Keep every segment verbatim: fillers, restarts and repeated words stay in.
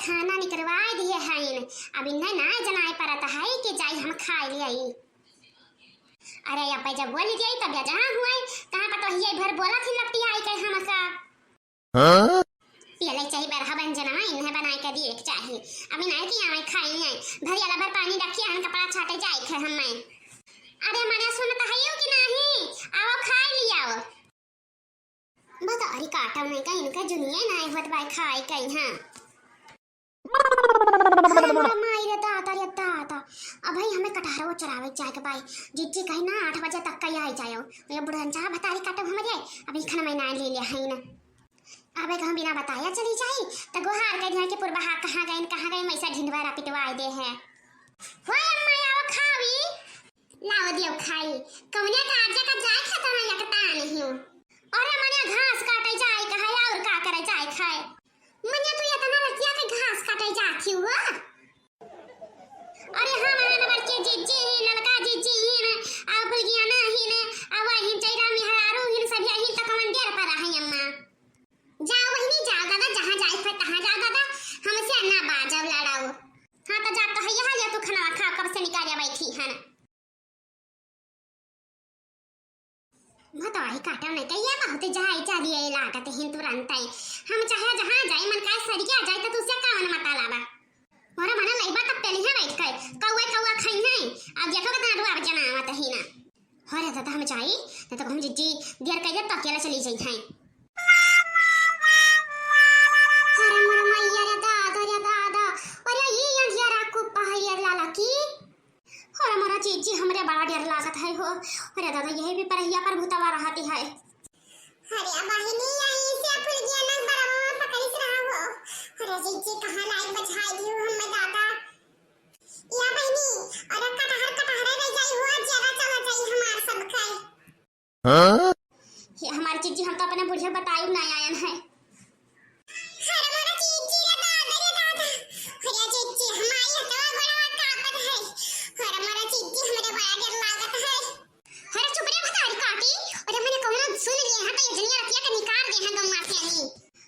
खाना निकरवाए दिए हइन, अब इन्हें ना जनाए परत है कि जाई हम खाए ले आई। अरे अब्बे जब बोल दिए तब या जहाँ हुए, कहाँ पता हिये भर बोला थी लपटी आई के हमका। हाँ? पियले चाही बरहा बन जना, इन्हें बनाए के दिए के चाही। अभी नाय कि आवे खाई है, भरियाला भर पानी रखिए, हम कपड़ा छाटे जाए थे हमें। अरे मने सुनत है यू कि नहीं? आओ खाए लियाओ। बता अरे काटो नहीं का इनका जुनिए नाय होत बाय खाए कहीं हाँ। अरे मोरा माई रे दादा रे दादा। अब भाई हमें कटहरवा चरावे जाए के बाई। जिज्जी कही ना आठ बजे तक कहीं आई जायो। ये बुढ़न चाह भतारी काटो हमरे। अभी खाना मैं ना ले लिया है ना। अब एक हम बिना बताया चली जाई। त गोहार के ध्यान के पुरबहा कहाँ गए, कहाँ गए, मैसा ढिंडवारा पिटवाए दे है। हो अम्मा आओ खावी। लाओ दियो खाई। कौने का आजा का जाए खाता ना लगता नहीं। अरे मने घास काटे जाए कहा और का करे जाए खाए। मने तू इतना रतिया के घास काटे जाती हुआ। अरे हाँ, वहाँ नंबर के जिज्जी ही, ललका जिज्जी ही न, आ फुलगियाना ही न, आ वही चैरा मेहरारू ही न, सब यही तो कमंडेर पर है अम्मा। जाओ बहिनी, जाओ दादा, जहाँ जाए थे तहाँ जाओ दादा, हमसे ना बाजो लड़ाओ। हाँ तो जा तो है यहाँ ले तू खाना खा, कब से निकाले बैठी है ना। भतवाही काटो नहीं कहिए बहुत जाए चलिए लागत हिन तुरंत है। हम चाहे जहाँ जाए मन का सरिया जाए तो तुझसे कौन मताला बा। मोरा मना लइबा तब पेली है बैठ के कौआ कौआ खाई है। अब देखो कितना रुआ जनावत ही ना। हो रे दादा हम जाई नहीं तो हम जिज्जी देर कह दे तो अकेला चली जाई है। अरे मोरा मैया रे दादा रे दादा। अरे ये अंधियारा कुप्पा है ये लाला की। अरे मोरा जीजी, हमरे बड़ा डर लागत है हो। अरे दादा, यही भी परहिया पर भूतवा रहती है। अरे बहिनी, यही से फुलगियाना बरवा पकड़िस रहा हो। अरे जीजी, कहाँ लाई बचाई दियो हमें दादा। या बहिनी, अरे कटहर, कटहरे रह जाई हो, जरा चला जाई हमार सब खाए। हाँ? ये हमार जीजी, हम तो अपने बुढ़िया बताई ना आयन है। अरे मोरा जीजी रे दादा रे दादा। अरे जीजी, हमारी हथवा गोड़वा कांपत है। अरे मोरा जीजी, हमरे बड़ा डर लागत है। अरे चुप रे भतारी काटी। अरे मने कौनो सुन लिए हैं तो ये जनिया रतिया के निकाल दे हैं गौवा से अनी।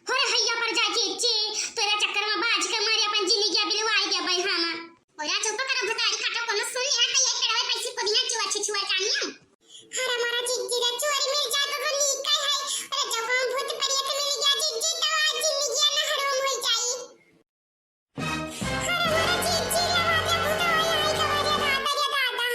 अरे हैया पर जा जीजी, तोरा चक्कर में बाज के मारे अपन जिंदगी बिलवाई देबै हम। अरे चुप कर भतारी काटो, कौनो सुन ले त एक पेड़वे पैसी पुदीना चुआ छिछुआ जानियो। अरे मोरा जीजी रे, चोरी मिल जाए तो नीक है। अरे जब हम भूत प्रेत मिल गया जीजी, तो आज जिंदगी ना हराम हो जाई। अरे मोरा जीजी रे, राजा भूत होई आई गवा रे दादा रे दादा।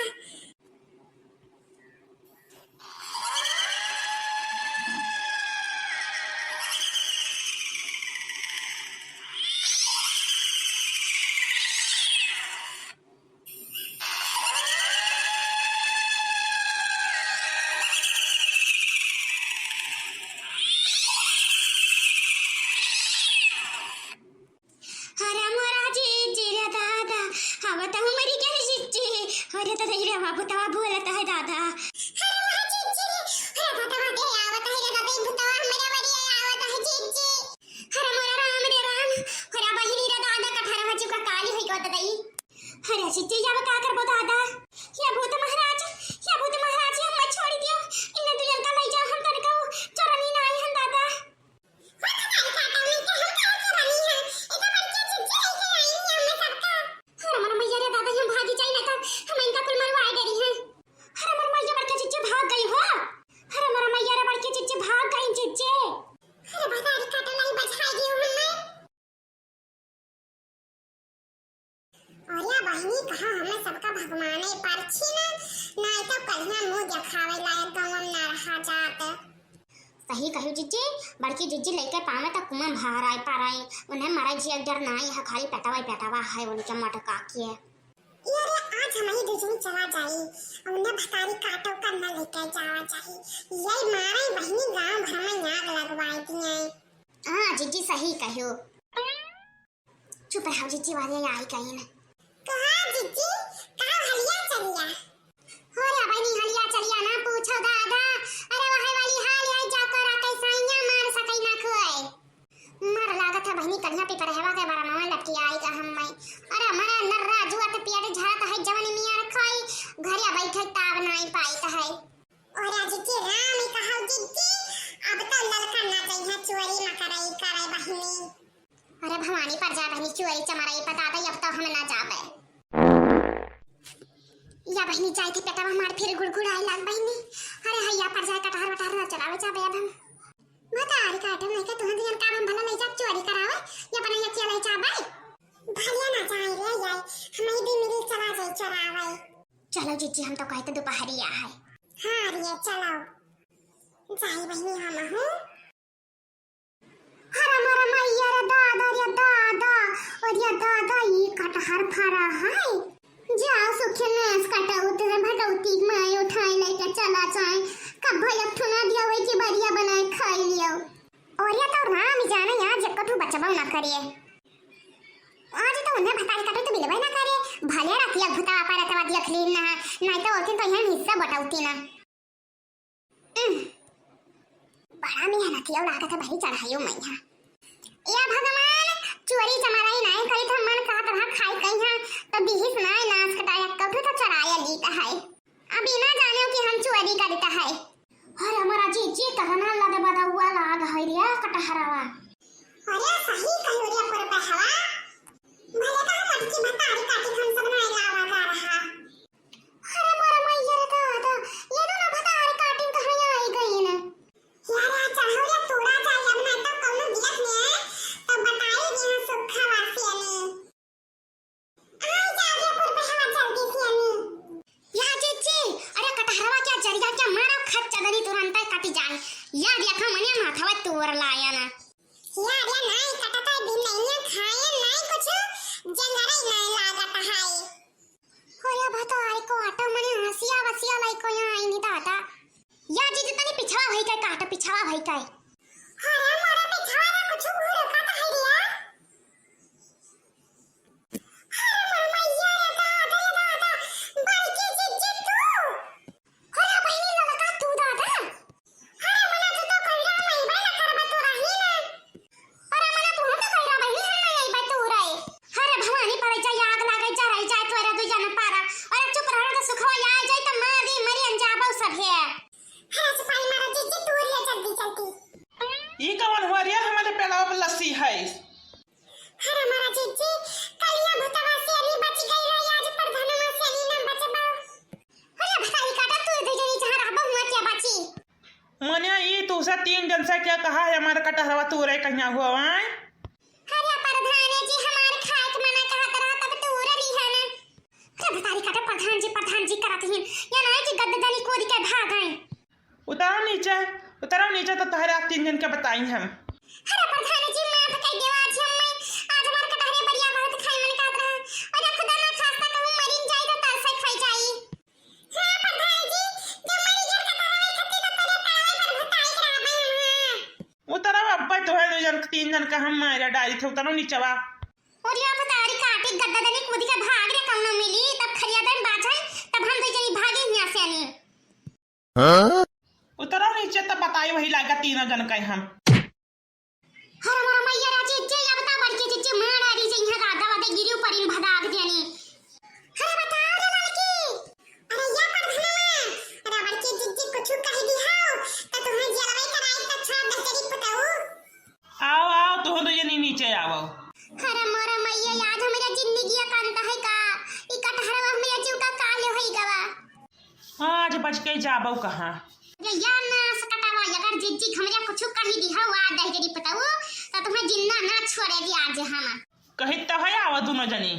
अरे मोरा जीजी रे दादा, अब तो मरी गई जीजी। अरे दादा, ये रे बाबू तवा बोलत है दादा। अरे मोरा जीजी रे, अरे दादा, मरे आवत है रे दादा, ये भूतवा हमरे मरी आवत है जीजी। अरे मोरा राम रे राम, अरे बहिनी रे दादा, कटहर हो चुका काली हुई को दई। अरे जीजी, अब का करबो दादा? या भूत महाराज, या भूत महाराज, ये मत छोड़ दियो। इन्हें दुनिया का ले जाओ, हम तनिको चोरनी ना आई हम दादा। अरे मोर मैया रे दादा, हम भागी जाई ना तो हम इनका कुल मरवाए डरी हैं। अरे मोर मैया, बड़के जीजी भाग गई हो। अरे मोर मैया रे, बड़के जीजी भाग गई जीजी। अरे भतारी काटो नहीं बचाई दियो हमने। अरे बहिनी, कहा हमें सबका भगवाने परछी ना, नाई तो कहिया मुंह देखावे लायक गाँव में ना रहा जात। सही कही जीजी, बड़की जीजी लेके पावे तो कुआं भराए पाराए, उन्हें मरे जिए डर नाई है, खाली पेटवा ही पेटवा है उनके मटका के। ये रे, आज हम ही दो जन चला जाई, उन्हें भतारी काटो करना लेके जावा जाई, यही मारे बहिनी गांव भर में आग लगवाए दिए। हाँ जीजी, सही कहो। चुप रहो जीजी, वाले आई गई ना। कहा जीजी, का हलिया चलिया? हो रे बहिनी, हलिया चलिया ना पूछो दादा। अरे वही वाली हाल है, जाको राते साइया मार सकै ना खोए। मर लागत है बहिनी, कन्या पिपरहवा के बरनवा लटकी आई का हम मैं। अरे मरा नर्रा जुआ ते पिया दे झरत है जवन मियाँ रखोई। घरिया बैठे ताव नाई पाइत है। ओरा जीजी राम ही कहो जीजी, अब तो ललका ना जइहा चोरी मकरई करे बहिनी। अरे भवानी, पर जा बहिनी, चुअरी चमरई पता दे, अब तो हम ना जाबे। या बहिनी, जाई थी पेटवा हमार फिर गुड़गुड़ाए लाग बहिनी। अरे हैया पर जाए कटहर वटहर ना चरावे जाबे अब हम। भतारी काटे नहीं के तुहन दियन का हम भला ले जा चोरी करावे, या बना या किया ले जाबे। भले ना जाए रे याई, हम ही भी मिली चला जाए चरावे। चलो जीजी, हम तो कहते दोपहरिया है। हाँ रे, चलो। जाई बहिनी हम हूँ। अरे मोर मैया रे दादा रे दादा, अरे दादा, ई कटहर फरा है। जाओ सुखे नास कटौत है, भटौती माय उठाए लेके चला जाए। कब भैया ठुना दिया हुई कि बरिया बनाए खाई लियो। अरे तो राम जाने यहाँ जेको तू बचबो ना करिए। आज तो उन्हें भतारी काटे तो मिलबे ना करे, भले रातिया भूता पर अतवा दिया खलीन ना, नहीं तो ओतिन तो यहाँ हिस्सा बटौती ना। उम, बड़ा मेहनतिया लागत है भाई चढ़ाइयो मैया। या भगवान, चोरी चमाराई नाई करी त मन कहत रहा खाई कहीं है, तो बिहिस नाई नास कटाया, कथू तो चराया लीत है। अभी ना जाने कि हम चोरी करित है। अरे हमारा जी, जी कहना लद बदौआ लाग है रे कटहरवा। अरे सही कहो रे पुरबहवा। भले कहा मटकी भतारी काटी हम सब नाई लावा गा रहा। अरे मोर मैया रे दादा, ये दोनों भतार काटिन कहाँ आई गई न? यार, आज चढ़ौरिया तोड़ा जाए, अब ना तो कौनो गिरत में आए, तो बताई दिया सुखा वासिया ने। आ जा रे पुरबहवा जल्दी से अनी। या जीजी, अरे कटहरवा क्या जरिया क्या मारो, खत चदनी तुरंत काटी जाए। या देखा मने माथवा तोड़ लाया ना। यार, या नाई कटता है, दिन नहीं है, खाए नाई कुछ, जंगरे नाई लागत है। होया भतारी को आटा मने हंसिया वसिया लाई को यहाँ आई नहीं दादा। या जीजी तनी पिछवा भई का, काटा पिछवा भई का। अरे मोरे पिछवा ना कुछ घूर का तो है रिया। अरे मोर मैया रे दादा रे दादा, बड़की जीजी तू। अरे बहिनी ललका तू दादा। अरे मना तू तो कइरा नहीं बे ना करबा तो रही ना। अरे मना तू तो कइरा बहिनी हम नहीं बे तू रे। अरे भवानी पड़े जाए, आग लागे, जराई जाए तोरा दू जन पारा। अरे चुप रहो तो सुखवा आ जाए तो मार दी, मरी अनजाबो सब है। अरे सिपाही मारो जीजी तू रे जल्दी जल्दी। ई कवन हुआ रे हमारे पेड़वा पर लस्सी है? अरे मोरा जीजी, कलिया भूतवा से अली बच गई रही, आज प्रधानवा से अली ना बचबा। अरे भतारी काटा तू दे जनी जहाँ रहबा हुआ क्या बाची? मने ई तू से तीन जन से क्या कहा है हमारा कटहरवा तू रे कहिया हुआ वाई? अरे प्रधान जी हमार खाए के मना कहत रहा तब तू रे ली है ना। अरे भतारी काटा प्रधान जी प्रधान जी करत ही, या ना कि गद्दनी कूद के भाग आए। उतरो नीचे, उतरो नीचे तो तहरे आप तीन जन के बताई हम। अरे प्रधान जी, माफ कर देवा, आज हम मैं, आज हमार कटहरे बरिया बहुत खाए मन कहत रहा। अरे खुदा ना खास्ता कहूँ मरिन जाई तो तरसे खाई जाई। हाँ प्रधान जी, जब मरी गया तो तहरे खत्ती तो तेरे पड़ावे पर भताई के रहबे हम, हाँ। उतरो अब्बा, तोहे दो जन, तीन जन का हम मारा डाली थे, उतरो नीचवा। और या भतारी काटी गद्दा दनी कूद के भाग रे, कौनो मिली तब खरिया दन बाझल, तब हम दो जनी भागे हियाँ से अनी। हाँ? उतरो नीचे तो बताई वही लागा तीनों जन के हम। हर मोर मैया राजी जे या बता बड़की जीजी मार आ रही जे यहाँ गादा वादे गिरी ऊपर इन भगाग देनी। अरे बता रे लड़की। अरे या प्रधानवा, अरे बड़की जीजी कुछ कह दी हो, तो तुम्हें जेलवे कराई तो छोड़ दे तेरी पुताऊ। आओ, आओ, तुम दो जनी नीचे आओ। अरे मोर मैया, आज हमारा जिंदगी का अंत है का? ई कटहरवा हमारा जीव का काले होई गवा। आज बच के जाबो कहाँ? ये यार नास कटावा, अगर जीजी हमरा कुछ कही दी हो, आ दे तेरी पुताऊ, तो तुम्हें जिंदा ना छोड़े दी आज हम। कही तो है, आवा दोनों जनी।